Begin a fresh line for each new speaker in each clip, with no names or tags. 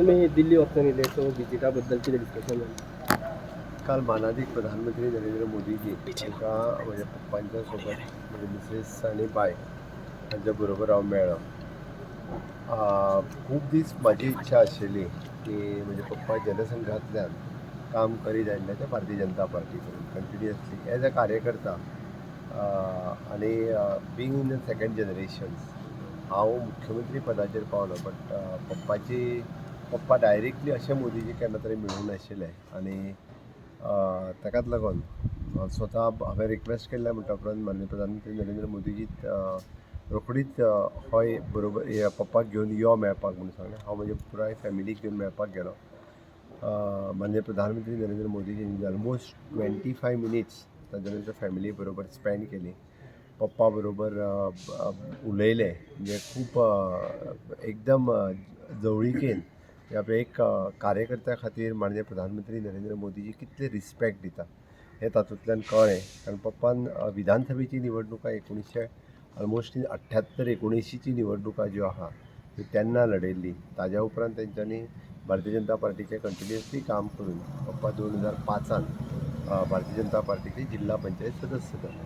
तुमी दिल्ली वचून येयले, सो विजिटा बद्दल कितें डिस्कशन जालें?
काल मानादीक प्रधानमंत्री नरेंद्र मोदीजी हांकां म्हज्या पप्पांच्या सोबत, म्हजे मिसेस आनी बाय हांच्या बरोबर हांव मेळ्ळो. खूब दीस म्हाजी इच्छा आशिल्ली की म्हजे पप्पा जनसंघांतल्यान काम करीत आयिल्ले ते भारतीय जनता पार्टी कडेन कंटिन्युअसली एज अ कार्यकर्ता आनी being in the second generations हांव मुख्यमंत्री पदाचेर पावलो, बट पप्पाची पप्पा डायरेक्टली अशें मोदीजी केन्ना तरी मेळूंक नाशिल्ले आनी ताकाच लागून स्वता हांवें रिक्वेस्ट केल्लें म्हणटा उपरांत माननीय प्रधानमंत्री नरेंद्र मोदीजी रोखडीच हय, बरोबर, पप्पाक घेवन यो मेळपाक म्हणून सांगलें. हांव म्हज्या पुराय फॅमिलीक घेवन मेळपाक गेलो. माननीय प्रधानमंत्री नरेंद्र मोदीजींनी ऑलमोस्ट 25 मिनिट्स तांच्या नंतर फॅमिली बरोबर स्पेंड केली. पप्पा बरोबर उलयले, म्हणजे खूब एकदम जवळीकेन. आपल्या एक कार्यकर्त्या खातीर माननीय प्रधानमंत्री नरेंद्र मोदीजी कितले रिस्पेक्ट दिता हें तातूंतल्यान कळ्ळें, कारण पप्पान विधानसभेची निवडणुका 1978 79ची निवडणुका ज्यो आहा त्यो तेन्ना लढयल्ली. ताज्या उपरांत तेंच्यांनी भारतीय जनता पार्टीचें कंटिन्युअसली काम करून पप्पा 2005न भारतीय जनता पार्टीचे जिल्हा पंचायत सदस्य जाले.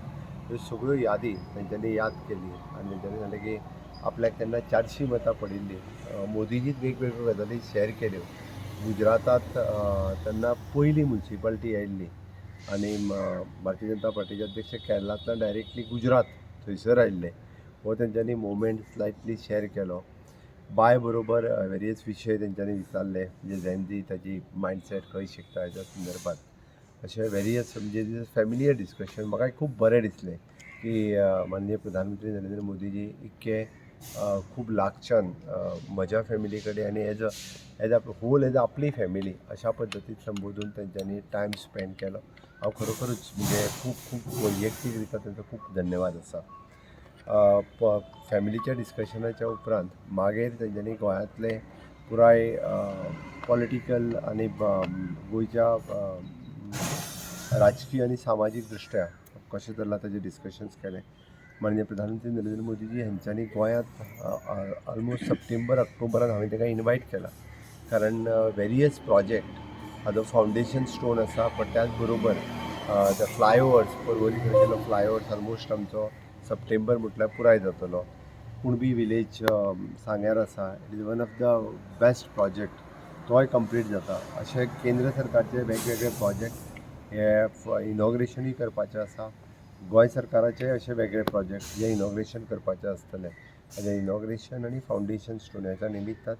ह्यो सगळ्यो यादी तेंच्यांनी याद केली आनी तेंच्यांनी सांगलें की आपल्याक तेन्ना 400 मतां पडिल्लीं. मोदीजीत वेगवेगळ्यो गजाली शेअर केल्यो. गुजरातांत तेन्ना पयली मुन्सिपाल्टी आयिल्ली आनी भारतीय जनता पार्टीचे अध्यक्ष केरळांतल्यान डायरेक्टली गुजरात थंयसर आयिल्ले. हो तेंच्यांनी मोमेंट स्लायटली शेअर केलो. बाय बरोबर वेरियस विशय तेंच्यांनी विचारले, म्हणजे जेनजी ताजी मायंडसेट खंय शिकता हेच्या संदर्भात. अशें वेरियस म्हणजे फॅमिलियर डिस्कशन. म्हाका खूब बरें दिसलें की माननीय प्रधानमंत्री नरेंद्र मोदीजी इतके खूब लागच्यान म्हज्या फॅमिली कडेन आनी as a whole, as आपली फॅमिली अशा पद्दतीन संबोधून तेंच्यांनी टायम स्पेंड केलो. हांव खरोखरूच म्हणजे खूब खूब वैयक्तीक रित्या तेंचो खूब धन्यवाद आसा. फॅमिलीच्या डिस्कशनाच्या उपरांत मागीर तेंच्यांनी गोंयांतले पुराय पॉलिटिकल आनी गोंयच्या राजकीय आनी सामाजीक दृश्ट्या कशें चल्लां ताजें डिस्कशन्स केलें. माननीय प्रधानमंत्री नरेंद्र मोदीजी हेंच्यांनी गोंयांत ऑलमोस्ट सप्टेंबर ऑक्टोबरान हांवें तांकां इनवायट केला, कारण वेरियस प्रोजेक्ट हाजो फावंडेशन स्टोन आसा, पण त्याच बरोबर the flyovers, Porvorim केलो फ्लायओवर्स ऑलमोस्ट आमचो सप्टेंबर म्हटल्यार पुराय जातलो. कुणबी विलेज सांग्यार आसा, it is one of the best project, तोय कंप्लीट जाता. अशे केंद्र सरकारचे वेगवेगळे प्रोजेक्ट हे इनॉग्रेशनूय करपाचें आसा. गोंय सरकाराचे अशे वेगळे प्रोजेक्ट जे इनॉग्रेशन करपाचे आसतले, ताजें इनॉग्रेशन आनी फावंडेशन स्टोनाच्या निमित्तान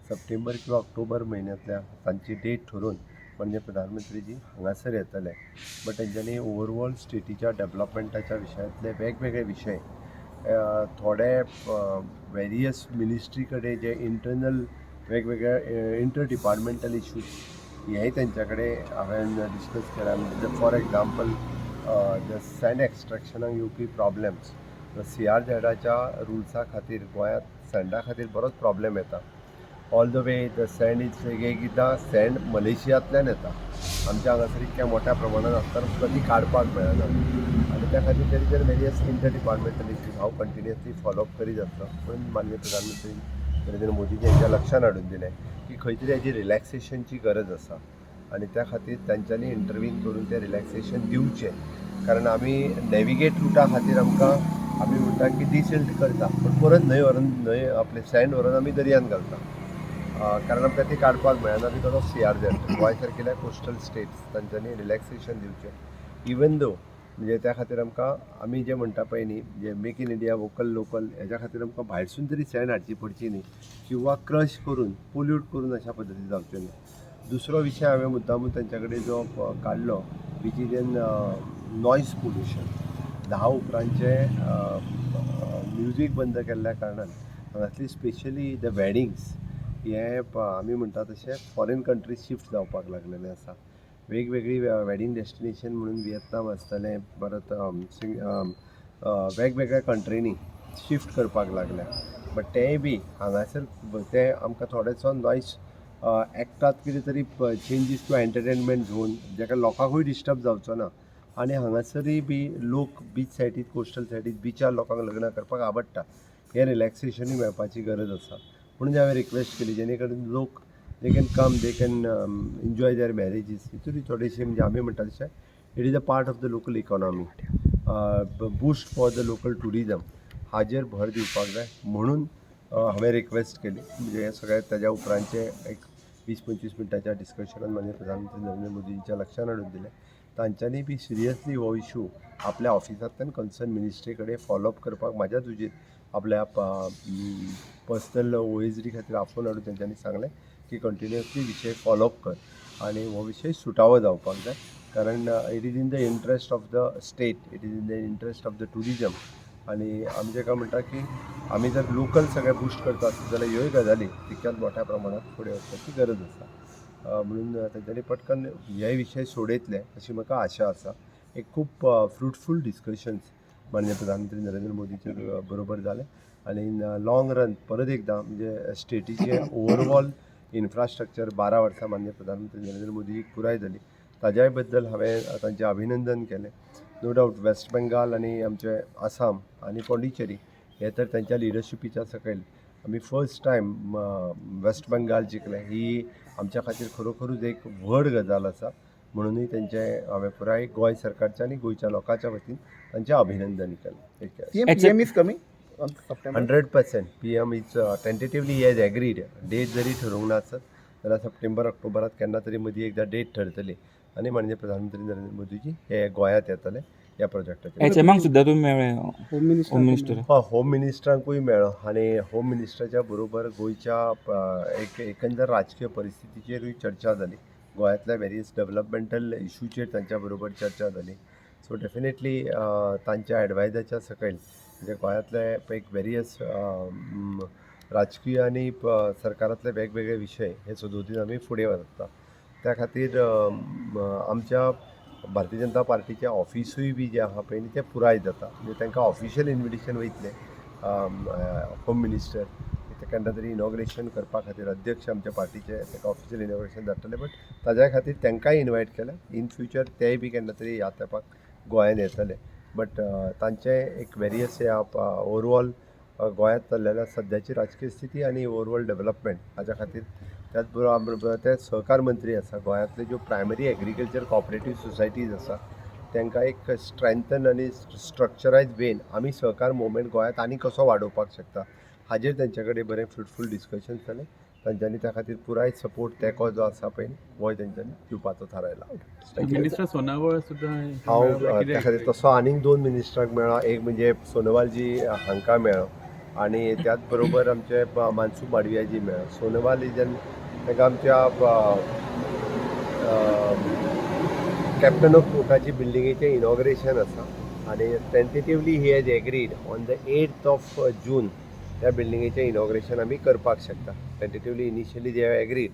सप्टेंबर किंवा ऑक्टोबर म्हयन्यांतल्या तांची डेट ठरोवन म्हणजे प्रधानमंत्रीजी हांगासर येतले. बट तेंच्यांनी ओवरऑल स्टेटीच्या डेवलपमेंटाच्या विशयांतले वेगवेगळे विशय, थोडे वेरियस मिनिस्ट्री कडेन जे इंटरनल वेगवेगळे इंटर डिपार्टमेंटल इश्यूज हेय तेंच्या कडेन हांवें डिस्कस केला. म्हणजे फॉर एग्जाम्पल, the send एक्स्ट्रेक्शनाक येवपी प्रॉब्लेम्स, सीआरझेडाच्या रुल्सा खातीर गोंयांत सँडा खातीर बरोच प्रॉब्लेम येता. All the way the sand is, एकदां सँड मलेशियांतल्यान येता. आमच्या हांगासर इतक्या मोठ्या प्रमाणात आसतना सुद्दां ती काडपाक मेळना आनी त्या खातीर तरी जर वेरियस इंटर डिपार्टमेंटल इश्यूज हांव कंटिन्युअसली फॉलोअप करीत आसलो. म्हणून माननीय प्रधानमंत्री नरेंद्र मोदीजी यांच्या लक्षात हाडून दिलें की खंय तरी हाजी रिलॅक्सेशनची गरज आसा आनी त्या खातीर तांच्यांनी इंटरवीन करून तें रिलॅक्सेशन दिवचें, कारण आमी नॅविगेट रुटा खातीर आमकां आमी म्हणटा की डिसिल्ट करता, पूण परत न्हंय व्हरून, न्हंय आपले सँड व्हरून आमी दर्यान घालता, कारण आमकां ती काडपाक मेळना because of CRZ. Goa सारकिल्या कोस्टल स्टेट्स तांच्यांनी रिलॅक्सेशन दिवचें. इवन दो म्हणजे त्या खातीर आमकां आमी जें म्हणटा पळय न्ही, जे Make in India, vocal local, हेज्या खातीर आमकां भायरसून तरी सँड हाडची पडची न्ही किंवा क्रश करून पोल्यूट करून अशा पद्दतीन जावचें न्ही. दुसरो विशय हांवें मुद्दामून तांच्या कडेन जो काडलो, which is an noise pollution. 10 उपरांतचें music बंद केल्ल्या कारणान हांगासली स्पेशली the weddings हे आमी म्हणटा तशें फॉरेन कंट्रीज शिफ्ट जावपाक लागलेलें आसा. वेगवेगळी वेडींग डेस्टिनेशन म्हणून विएतनाम आसतलें, परत वेगवेगळ्या कंट्रींनी शिफ्ट करपाक लागल्या. बट तेंय बी हांगासर तें आमकां थोडेसो नॉयज एक्टात कितें तरी चेंजीस टू एंटरटेनमेंट झोन, जाका लोकांकूय डिस्टर्ब जावचो ना आनी हांगासरूय बी लोक बीच सायडीक, कोस्टल सायडीक बिचार लोकांक लग्नां करपाक आवडटा, हें रिलॅक्सेशनूय मेळपाची गरज आसा. म्हणून हांवें रिक्वेस्ट केली जेणे करून लोक They can come, they can enjoy their marriages. हितून थोडेशे म्हणजे आमी म्हणटा तशें it is a part of the local economy, boost for the local tourism. हाजेर भर दिवपाक जाय म्हणून हांवें रिक्वेस्ट केली. म्हणजे हें सगळें ताज्या उपरांतचें एक 20-25 मिनटाच्या डिस्कशनान माननीय प्रधानमंत्री नरेंद्र मोदींच्या लक्षात हाडून दिलें. तांच्यांनी बी सिरियसली हो इशू आपल्या ऑफिसांतल्यान कन्सर्न मिनिस्ट्री कडेन फॉलोअप करपाक म्हाज्या तुजेर आपल्या पर्सनल ओएसडी खातीर आफोवन हाडून तेंच्यांनी सांगलें की कंटिन्युअसली विशय फॉलोअप कर आनी हो विशय सुटावो जावपाक जाय, कारण it is in the interest of the state, it is in the interest of the tourism. आनी आमी जेका म्हणटा की आमी जर लोकल सगळें बुस्ट करता आसत जाल्यार ह्योय गजाली तितक्याच मोठ्या प्रमाणात फुडें वचपाची गरज आसा. म्हणून तेंच्यांनी पटकन हे विशय सोडयतले अशी म्हाका आशा आसा. एक खूब फ्रुटफूल डिस्कशन्स माननीय प्रधानमंत्री नरेंद्र मोदीचे बरोबर जालें आनी इन लॉंग रन परत एकदां म्हणजे स्टेटीचें ओवरऑल इन्फ्रास्ट्रक्चर 12 वर्सां माननीय प्रधानमंत्री नरेंद्र मोदीजीक पुराय जाली, ताज्याय बद्दल हांवें तांचें अभिनंदन केलें. नो डावट वेस्ट बेंगाल आनी आमचे आसाम आनी पॉंडिचेरी हे तर तांच्या लिडरशिपीच्या सकयल आमी फर्स्ट टायम वेस्ट बेंगाल जिखलें, ही आमच्या खातीर खरोखरूच एक व्हड गजाल आसा. म्हणुनूय तेंचें हांवें पुराय गोंय सरकारच्या आनी गोंयच्या लोकांच्या वतीन तांचें अभिनंदन केलें. एक
PM is coming on September.
100% PM is tentatively has agreed. Date जरी ठरोवंक ना आसत जाल्यार सप्टेंबर ऑक्टोबरात केन्ना तरी मदीं एकदां डेट ठरतली आनी माननीय प्रधानमंत्री नरेंद्र मोदीजी हे गोंयांत येतले ह्या प्रोजेक्टाचेर.
एच एमाक सुद्दां तुमी मेळ्ळे?
Home minister.
Home minister.
हय, होम मिनिस्टरांकूय मेळ्ळो आनी होम मिनिस्टराच्या बरोबर गोंयच्या एक एकंदर राजकीय परिस्थितीचेरूय चर्चा जाली. गोंयांतल्या वेरियस डेवलपमेंटल इशूचेर तांच्या बरोबर चर्चा जाली. सो डेफिनेटली तांच्या एडवायजाच्या सकयल म्हणजे गोंयांतले एक वेरियस राजकीय आनी सरकारांतले वेगवेगळे विशय हे सदोदीन आमी फुडें व्हरता. त्या खातीर आमच्या भारतीय जनता पार्टीचें ऑफिसूय बी जें आहा पळय न्ही, तें पुराय जाता. म्हणजे तांकां ऑफिशियल इन्विटेशन वयतलें होम मिनिस्टर ते केन्ना तरी इनॉग्रेशन करपा खातीर, अध्यक्ष आमच्या पार्टीचे ताका ऑफिशियल इनॉग्रेशन धाडटले. बट ताज्या खातीर तांकांय इनवायट केलें. इन फ्युचर तेय बी केन्ना तरी ह्या तेंपाक गोंयान येतले. बट तांचें एक वेरियस ह्या ओवरऑल गोंयांत चल्लेल्या सद्याची राजकीय स्थिती आनी ओवरऑल डेवलपमेंट हाज्या खातीर, त्याच बरोबर ते सहकार मंत्री आसा. गोंयांतले ज्यो प्रायमरी एग्रीकल्चर कॉपरेटीव सोसायटीज आसा तांकां एक स्ट्रेंथन आनी स्ट्रक्चरायज वेन आमी सहकार मुवमेंट गोंयांत आनी कसो वाडोवपाक शकता हाजेर तेंचे कडेन बरें फ्रुटफूल डिस्कशन जालें. तांच्यांनी त्या खातीर पुराय सपोर्ट तेंको जो आसा पळय होय तेंच्यांनी दिवपाचो थारायला. Thank you.
Minister Sonawal सुद्दां
हांव त्या खातीर तसो आनीक दोन मिनिस्टरांक मेळ्ळो. एक म्हणजे सोनोवालजी हांकां मेळ्ळो आनी त्याच बरोबर आमचे मानसूख माडवियाजी मेळ्ळो. सोनोवाल is an ताका आमच्या कॅप्टन ऑफ पोर्टाची बिल्डिंगेचें इनॉग्रेशन आसा आनी tentatively he has agreed on the 8th of June त्या बिल्डिंगेचें इनॉग्रेशन आमी करपाक शकता. Tentatively initially they have agreed.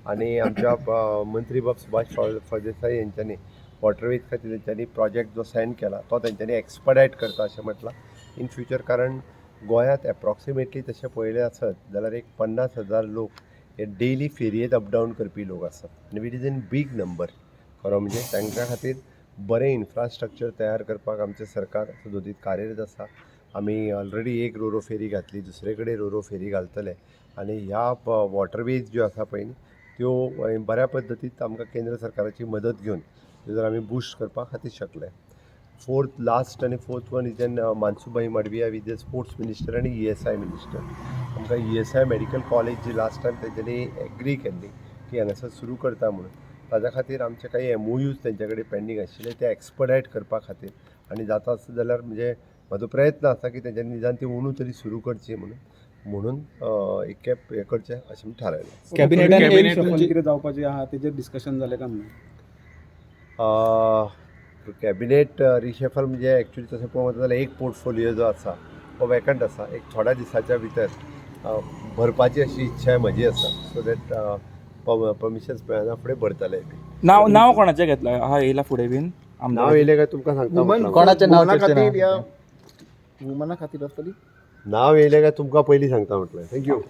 आनी आमच्या मंत्री बाब सुभाष फळदेसाय यांच्यांनी वॉटरवेज खातीर तेंच्यांनी प्रोजेक्ट जो सेंड केला तो तेंच्यांनी एक्सपडायट करता अशें म्हटलां इन फ्युचर, कारण गोंयांत एप्रॉक्सिमेटली तशें पळयलें आसत जाल्यार एक 50,000 लोक हे डेली फेरयेंत अपडावन करपी लोक आसात आनी it is in big number. खरो म्हणजे तांच्या खातीर बरें इन्फ्रास्ट्रक्चर तयार करपाक आमचें सरकार सदोदीत कार्यरत आसा. आमी ऑलरेडी एक रोरो फेरी घातली, दुसरे कडेन रोरो फेरी घालतले आनी ह्या वॉटरवेज ज्यो आसा पळय न्ही त्यो बऱ्या पद्दतीन आमकां केंद्र सरकाराची मदत घेवन त्यो जर आमी बुस्ट करपा खातीर शकले. फोर्थ लास्ट आनी fourth one is an Mansukhbhai Mandaviya with the sports minister आनी ईएसआय मिनिस्टर. आमकां ईएसआय मेडिकल कॉलेज जी लास्ट टायम तेंच्यांनी एग्री केल्ली की हांगासर सुरू करता म्हणून, ताज्या खातीर आमचे काही एमओयूज तेंच्या कडेन पेंडींग आशिल्ले ते एक्सपडायट करपा खातीर आनी जाता आसत जाल्यार म्हणजे म्हाजो प्रयत्न आसा की तेंच्यांनी निदान ती अंदू तरी सुरू करची म्हणून म्हणून एक खेप हें करचें अशें आमी थारायलां.
कॅबिनेटान
कॅबिनेट
शफल कितें जावपाचें आहा तेजेर डिस्कशन जालें काय म्हणून?
कॅबिनेट रिशफल म्हणजे एक्चुली तशें पळोवंक वता जाल्यार एक पोर्टफोलियो जो आसा हो वेकंट आसा. एक थोड्या दिसाच्या भितर भरपाची अशी इच्छाय म्हजी आसा, सो that permissions मेळना फुडें भरतले बी.
नाव नाव कोणाचें घेतलां हा येयला फुडें बीन
नांव
आमदार?
येयलें काय तुमकां सांगता
वुमन
म्हटलां.
कोणाचें नाव
वुमना
चर्चेन
खातीर
आहा?
या वुमना खातीर आसतली.
नांव येयलें काय तुमकां पयलीं सांगता म्हटलें. Thank you.